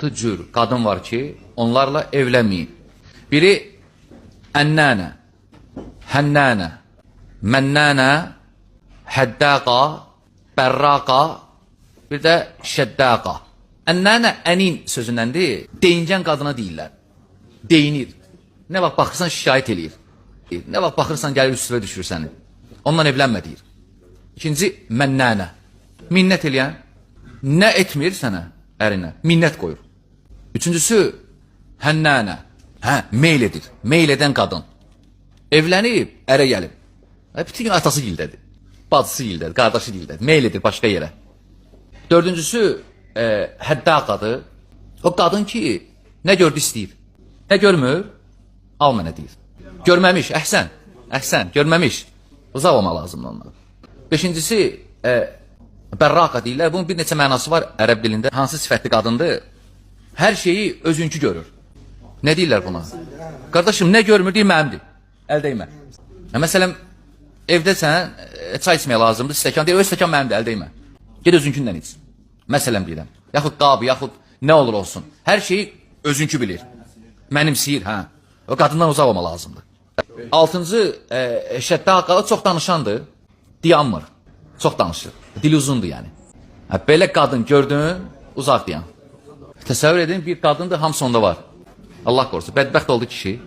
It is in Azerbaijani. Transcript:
Altı cür qadın var ki, onlarla evlənməyin. Biri ənnənə, hənnənə, mənnənə, həddəqa, bərraqa, bir də şəddəqa. Ənnənə ənin sözündəndir. Deyingən qadına deyirlər. Deyinir. Nə vaxt baxırsan şikayət eləyir. Nə vaxt baxırsan gəlir üstünə düşür səni. Ondan evlənmə deyir. İkinci mənnənə. Minnət eləyən nə etmir sənə ərinə? Minnət qoyur. Üçüncüsü hənnənə. Hə, meyl edir. Meyl edən qadın. Evlənib, ərə gəlib. Bütün gün atası gildədir. Bacısı gildədir, qardaşı gildədir. Meyl edir başqa yerə. Dördüncüsü həddaqadır. O qadın ki, nə gördü istəyir. Nə görmür, al mənə deyir. Görməmiş, əhsən, əhsən, görməmiş. Uzaq olmaq lazımdır ondan. Beşincisi, bərraqa deyirlər. Bunun bir neçə mənası var ərəb dilində. Hansı sifətli qadındır? Hər şeyi özünkü görür. Nə deyirlər buna? Qardaşım, nə görmür, deyir mənimdir. Əl dəymə. Hə, məsələn, evdə sən çay içməyə lazımdır, stəkan deyir, öz stəkan mənimdir, əl dəymə. Get özünkündən iç. Məsələn deyirəm. Yaxud qab, yaxud nə olur olsun. Hər şeyi özünkü bilir. Mənimsiyir, hə. O qadından uzaq olma lazımdır. Altıncı, şəddaqa çox danışandır. Dayanmır. Çox danışır. Dili uzundur yəni. Hə, belə qadın gördün, uzaq dayan. Təsəvvür edin, bir qadındır, hamısı onda var. Allah qorusun. Bədbəxt oldu kişi.